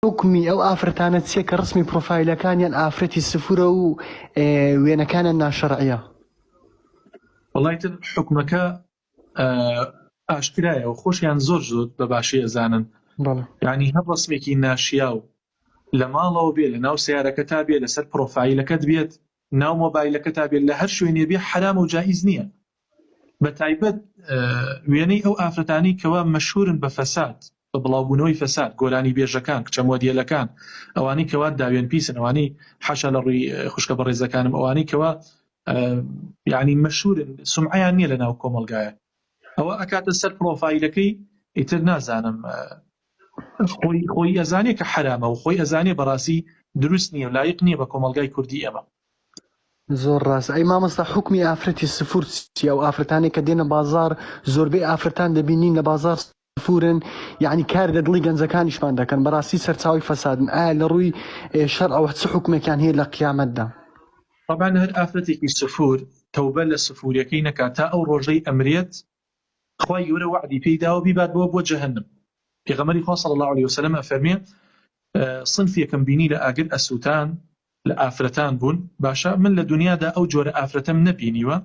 حوکمی ئەو ئافرەتانە چیە کە ڕسمی پڕۆفایلەکانیان ئافرەتی سفورە و وێنەکانیان ناشەرعیە؟ وەڵای تر حوکمەکە ئاشکرایە و خۆشیان زۆر زۆر بە باشی ئەزانن بەڵێ. یعنی هەر ڕسمێکی ناشیاو لە ماڵەوە بێ لە ناو سیارەکەتا بێ لەسەر پرۆفایلەکەت بێت ناو مۆبایلەکەتا بێت لە هەر شوێنێ بێ حەرامە و جائیز نییە بە تایبەت وێنەی ئەو ئافرەتانەی کەوا مەشهورن بە فەساد بە بڵاوبوونەوەی فەساد گۆرانی بێژەکان کچە مۆدیلەکان ئەوانەی کەوا داوێن پیسن ئەوانەی حاشا لە ڕووی خوشکە بەڕێزەکانم ئەوانەی کەوا یعنی مەشهورن سومعەیان نییە لە ناو کۆمەڵگایە ئەوە ئەکاتە سەر پرۆفایلەکەی ئیتر نازانم خۆی خۆی ئەزانێ کە حەرامە و خۆی ئەزانێ بەڕاستی دروست نییە و لایق نییە بە کۆمەڵگای کوردی ئێمە. زۆر ڕاستە ئەی مامۆستا حوکمی ئافرەتی سفور چیە ئەو ئافرەتانەی کە دێنە بازاڕ زۆربەی ئافرەتان دەبینین لە بازاڕ سفورن یەعنی کار لە دڵی گەنجەکانیشمان دەکەن بەڕاستی سەرچاوەی فەسادن ئایا لە ڕووی شەرعەوە چ حوکمێکیان هەیە لە قیامەتدا؟ تەبعەن هەر ئافرەتێکی سفور تەوبە لە سفوریەکەی نەکات تا ئەو ڕۆژەی ئەمرێت خوای گەورە وەعدی پێی داوە بیبات بۆ بۆ جەهەنم پێغەمبەری خوا صلی اللە علیە وسلم ئەفەرمێ صنفێکم بینی لە ئاگر ئەسوتان لە ئافرەتان بوون باشە من لە دنیادا ئەو جۆرە ئافرەتەم نەبینیوە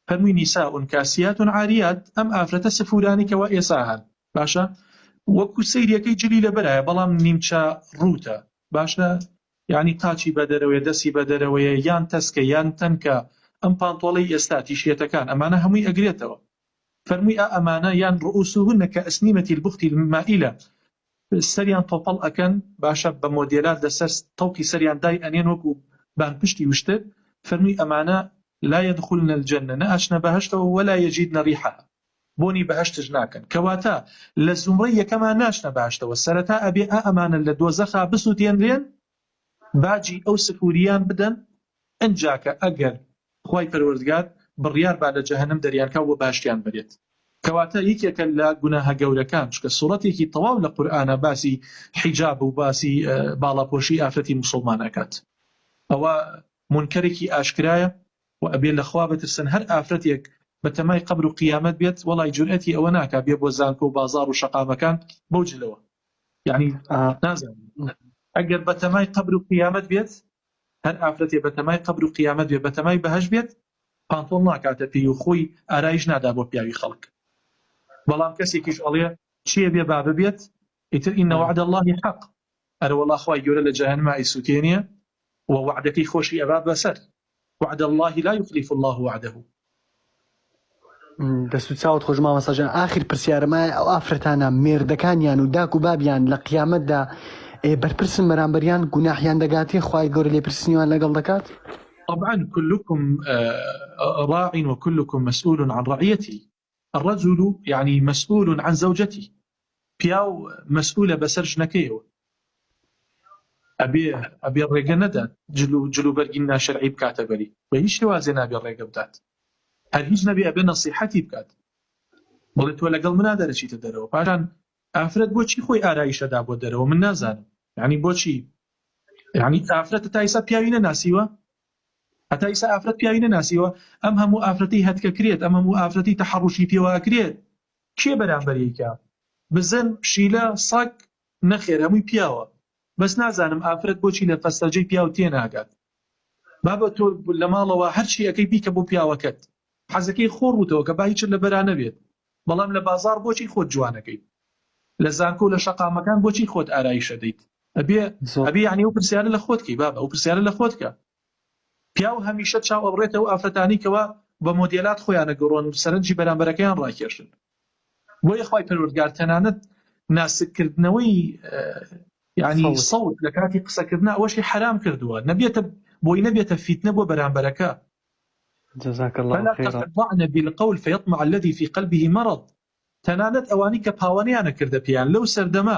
فەرمووی نساء کاسیات عاریات ئەم ئافرەتە سفورانی کەوا ئێسا هەن باشە وەکو سەیرەکەی جلی لەبەرایە بەڵام نیمچە ڕووتە باشە یعنی قاچی بەدەرەوەیە دەستی بەدەرەوەیە یان تەسکە یان تەنکە ئەم پانتۆڵەی ئێستا تیشێتەکان ئەمانە هەمووی ئەگرێتەوە فەرمووی ئا ئەمانە یان رؤوسهن کأسنمة البخت المائلە سەریان تۆپەڵ ئەکەن باشە بە مۆدێلات لەسەر تەوقی سەریان دای ئەنێن وەکو بان پشتی وشتر فەرمووی ئەمانە لا يدخلن الجنە نە ئەچنە بەهەشتەوە ولا يجدن ريحها بۆنی بەهەشتش ناکەن کەواتە لە زومڕەی یەکەما ناچنە بەهەشتەوە سەرەتا ئەبێ ئا ئەمانە لە دۆزەخا بسوتێنرێن باجی ئەو سفوریان بدەن ئنجا کە ئەگەر خوای پەروەردگار بڕیار با لە جەهەنم دەریانکا و بۆ بەهەشتیان بەرێت. کەواتە یەکێکە لە گوناهە گەورەکان چونکە سوڕەتێکی تەواو لە قورئانا باسی حیجاب و باسی باڵاپۆشی ئافرەتی موسوڵمان ئەکات ئەوە مونکەرێکی ئاشکرایە و ئەبێ لە خوا بترسن هەر ئافرەتێک بەتەمای قەبر و قیامەت بێت وەڵای جورئەتی ئەوە ناکا بێ بۆ زانکۆ و بازاڕ و شەقامەکان بەو جلەوە یعنی نازانم ئەگەر بەتەمای قەبر و قیامەت بێت هەر ئافرەتێ بەتەمای قەبر و قیامەت بێ بەتەمای بەهەشت بێت پانتۆڵ ناکاتە پێی و خۆی ئارایش نادا بۆ پیاوی خەڵک بەڵام کەسێکیش ئەڵێ چیە بێ با ببێت ئیتر ان وعد اللە حق ئەرەوەڵا خوای گەورە لە جەهەنما ئەیسوتێنێ و وەعدەکەی خۆشی ئەبات بەسەر وعد اللە لا یخلف اللە وعده. دەست و چاوت خۆش مامۆستا جان ئاخر پرسیارم ئایا ئەو ئافرەتانە مێردەکانیان و داک و بابیان لە قیامەتدا بەرپرسن بەرامبەریان گوناحیان دەگاتێ خوای گەورە لێپرسینەوەیان لەگەڵ دەکات؟ طبعا كلكم راع وكلكم مسؤول عن رعيته الرجل يعني مسؤول عن زوجته پیاو مەسئولە بەسەر ژنەکەیەوە ئەبێ ئەبێ ڕێگە نەدات جل و جل و بەرگی ناشەرعی بکاتە بەری بە هیچ شێوازێ نابێ ڕێگە بدات هەر هیچ نەبێ ئەبێ نەسیحەتی بکات بڵێ تۆ لەگەڵ منا دەرەچیتە دەرەوە پاشان ئافرەت بۆچی خۆی ئارایشەدا بۆ دەرەوە من نازانم یعنی بۆچی یعنی ئافرەت تا ئیسا پیاوی نەناسیوە هەتا ئیسا ئافرەت پیاوی نەناسیوە ئەم هەموو ئافرەتی هەتکە کرێت ئەم هەموو ئافرەتی تەحەڕوشی پێوە ئەکرێت کێ بەرامبەری کا؟ بزن، پشیلە، سەگ؟ نەخێر هەمووی پیاوە. بەس نازانم ئافرەت بۆچی لە فەسەجەی پیاو تێناگات. بابە تۆ لە ماڵەوە هەرچی ئەکەی بیکە بۆ پیاوەکەت. حەزەکەی خۆ ڕووتەوە کە با هیچت لەبەرا نەبێت. بەڵام لە بازاڕ بۆچی خۆت جوانەکەیت؟ لە زانکۆ و لە شەقامەکان بۆچی خۆت ئارایش ئەدەیت؟ ئەبێ ئەبێ یانی ئەو پرسیارە لە خۆت کەی بابە ئەو پرسیارە لە خۆت کە. پیاو هەمیشە چاو ئەبڕێتە ئەو ئافرەتانەی کەوا بە مۆدێلات خۆیان ئەگەڕۆن و سەرنجی بەرامبەرەکەیان ڕاکێشن بۆیە خوای پەروەردگار تەنانەت ناسک کردنەوەی یعنی سەوت لە کاتی قسەکردنا ئەوەشی حەرام کردووە نەبێتە بۆی نەبێتە فیتنە بۆ بەرامبەرەکە جزاك الله فلا خيرا تخضعن بالقول فيطمع الذي في قلبه مرض تەنانەت ئەوانەی کە پاوانەیان ئەکردە پێیان لەو سەردەمە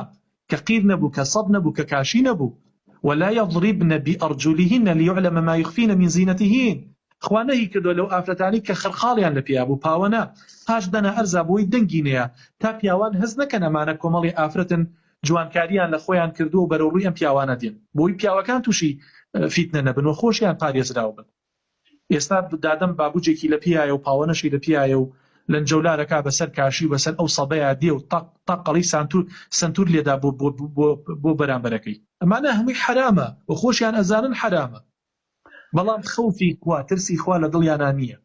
کە قیر نەبوو کە سەد نەبوو کە کاشی نەبوو، ولا یضربن بارجلهن لیعلم ما یخفین من زینتهن، خوا نەهی کردووە لەو ئافرەتانەی کە خڕخاڵیان لە پێیا بوو پاوەنە قاچ دەنە ئەرزا بۆی دەنگی نەیە تا پیاوان هەست نەکەن ئەمانە کۆمەڵی ئافرەتن جوانکاریان لە خۆیان کردووە و بەرەو ڕووی ئەم پیاوانە دێن بۆی پیاوەکان تووشی فیتنە نەبن و خۆشیان پارێزراو بن. ئێستا دادەم بابوجێکی لە پیایە و پاوەنەشی لە پیایە و. لەنجەولارەکا بەسەر کاشی و بەسەر ئەو سەبەیا دێ و تەق تەق ئەڵێی سانتور سەنتور لێدا بۆ بۆ بۆ بۆ بەرامبەرەکەی. ئەمانە هەمووی حەرامە و خۆشیان ئەزانن حەرامە بەڵام خەوفی خوا ترسی خوا لە دڵیانا نییە.